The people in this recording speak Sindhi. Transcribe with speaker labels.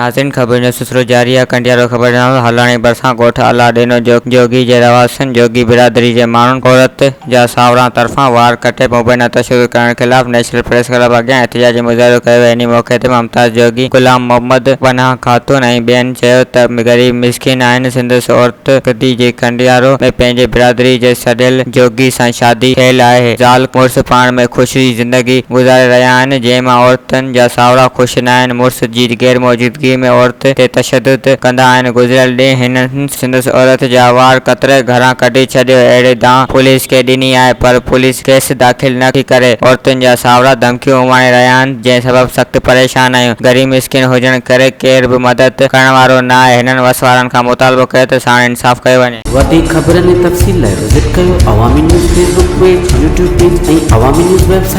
Speaker 1: ناظرين خبرن جو سلسلو جاري آهي ڪنڊيارو خبر ڏنل هالاڻي ڀرسان ڳوٺ الله ڏنو جوڳي جي رهواسين جوڳي برادري جي ماڻهن عورت جا ساهوران طرفان وار ڪٽي مبينا تشدد ڪرڻ خلاف نيشنل پريس ڪلب اڳيان احتجاجي مظاهرو ڪيو ويو انهي موقعي تي ممتاز جوڳي، غلام محمد، پناهه خاتون ۽ ٻين چيو ته غريب مسڪين آهن سندس عورت گدي جي ڪنڊيارو ۾ پنهنجي برادري جي سڏيل جوڳي سان شادي ٿيل آهي زال مڙس پاڻ ۾ خوش جي زندگي گذاري رهيا آهن جنهن مان عورتن جا ساهورا خوش ناهن مڙس جي غير موجودگي ۾ عورت تي تشدد ڪندا آهن گذريل ڏينهن هنن سندس عورت جا وار ڪتري گهران ڪڍي ڇڏيو اهڙي دانهن پوليس کي ڏني آهي پر پوليس ڪيس داخل نه ٿي ڪري عورتن جا ساهورا ڌمڪيون اماڻي رهيا آهن جنهن سبب سخت پريشان آهيون غريب مسڪين هجڻ ڪري ڪير به مدد ڪرڻ وارو نه آهي هنن وس وارن کان مطالبو ڪيو ته ساڻ انصاف ڪيو وڃي.
Speaker 2: وڌيڪ خبرن ۽ تفصيل لاء وزٽ ڪيو Awami news Facebook page, YouTube page ۽ Awami news website.